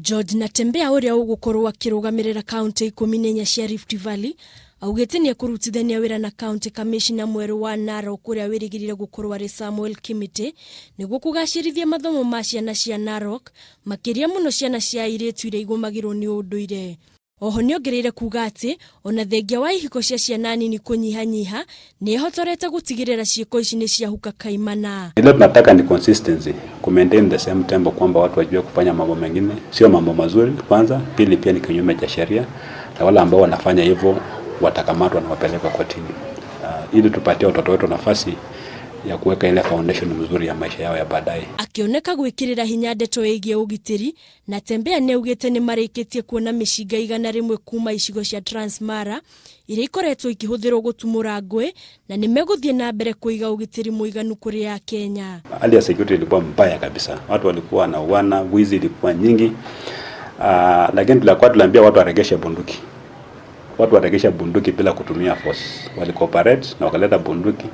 George Natembeya ũrĩa ũgũkorwo akĩrũgamĩrĩra kaunti 14 cia Rift Valley augĩte nĩ ekũrutithania wĩra na county commissioner mwerũ wa Narok ũrĩa wĩrĩgĩrĩire gũkorwo arĩ Samuel Kimiti nĩguo kũgacĩrithia mathomo ma ciana cia Narok, makĩria mũno ciana cia airĩtu iria igũmagĩrwo nĩ ũndũire. Oho nĩongereire kuga atĩ ona thengia wa ihiko cia ciana nini kũnyihanyiha, nĩehotorete gũtigĩrĩra ciĩko ici nĩ ciahuka kaimana. Ile tunataka ni consistency, ku maintain the same tempo, kwamba watu wajue kufanya mambo mengine sio mambo mazuri kwanza, pili pia ni kinyume cha sheria, na wale ambao wanafanya hivyo watakamatwa na wapelekwa kotini, ili tupatie watoto wetu nafasi ya kuweka ile foundation mzuri ya maisha yao ya baadaye. Akĩoneka gwĩkĩrĩra hinya ndeto ĩgiĩ ũgitĩri, Natembeya nĩaugĩte nĩmarĩkĩtie kuona mĩcinga 100 kuma icigo cia Transmara iria ikoretwo ikĩhũthĩrwo gũtumũra ngũĩ na nĩmegũthiĩ na mbere kũiga ũgitĩri mũiganu kũrĩ Akenya. Hali ya security ilikuwa mbaya kabisa, watu walikuwa wanauana, wizi ilikuwa nyingi. Lakini tulikuwa tuliambia watu waregeshe bunduki, watu waregeshe bunduki bila kutumia force. Walicooperate na wakaleta bunduki,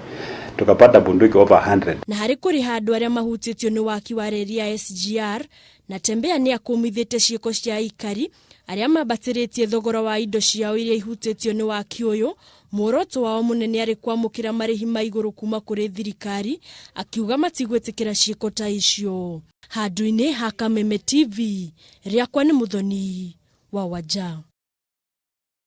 tukapata bunduki over 100. Na harĩ kũrĩha andũ arĩa mahutĩtio nĩ waki wa reri ya SGR, Natembeya nĩ akũmithĩte ciĩko cia aikari arĩa mambatĩrĩtie thogora wa indo ciao iria ihutĩtio nĩ waki ũyũ, muoroto wao mũnene arĩ kwamũkĩra marĩhi ma igũrũ kuma kũrĩ thirikari, akiuga matigwĩtĩkĩra ciĩko ta icio. Handũ-inĩ ha Kameme TV, rĩakwa nĩ Mũthoni wa Wanja.